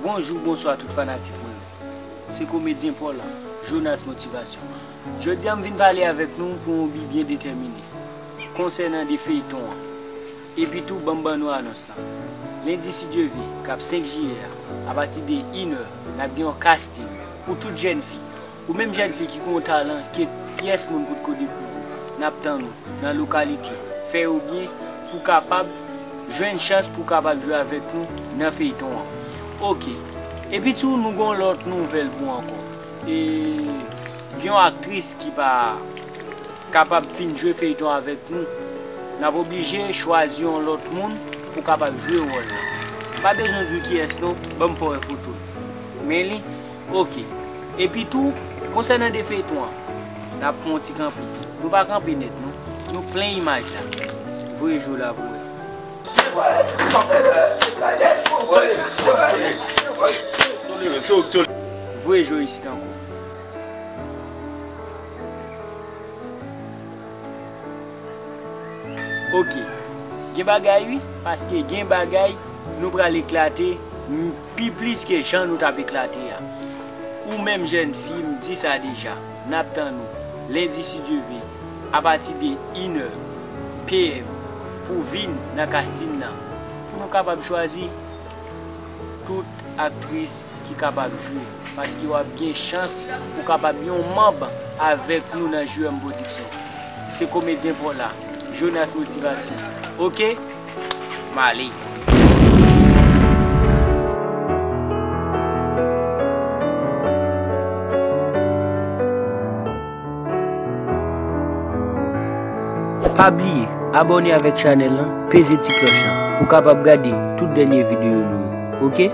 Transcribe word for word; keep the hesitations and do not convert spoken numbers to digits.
Bonjou, bonswa tout fanatik mwen yo. Se komedyen pa w la, Jonas Motivasyon. Jodi a m vin pale avèk nou pou yon bi byen detèmine konsènan de feyton an. Epi tou, ban m ban nou anons lan. Lendi, si Dye ve, k ap senk jiyè a, apati de inè, n ap gen yon casting pou tout jèn fi. Ou menm jèn fi ki gen yon talan ke pyès moun potko dekouvri, n ap tann ou nan lokalite. Fè yo byen pou w kapab jwenn chans pou w kapab jwe avèk nou nan feyton an. Oke. Epi tou, nou gen yon lòt nouvèl pou w ankò. E, gen yon aktris ki pa kapab fin jwe feyton avèk nou, n ap oblije chwazi yon lòt moun pou kapab jwe wòl la. M pa bezwen di w kiyès non, ban m fè w wè foto l. Men li, oke. Epi tou, konsènan de feyton an, n ap fè yon ti kanpe. Nou pa kanpe nèt non. Nou plen imaj la. Voye je w la pou w wè. Voye je w isit ankò. Oke. Gen bagay wi, paske gen bagay nou pral eklate m, pi plis ke jan nou t ap eklate a. Ou menm jèn fi, m di sa deja, n ap tann ou lendi si Dye ve, apati de inè p m pou vin nan casting nan, pou nou kapab chwazi tout aktris ki kapab jwe, paske w ap gen chans pou kapab yon manm avèk nou nan J M Production. Se komedyen pa w la, Jonas Motivasyon. Oke? M ale. Pa bliye abòne avèk chanèl lan, peze ti klòch lan pou w kapab gade tout dènye videyo nou yo, oke?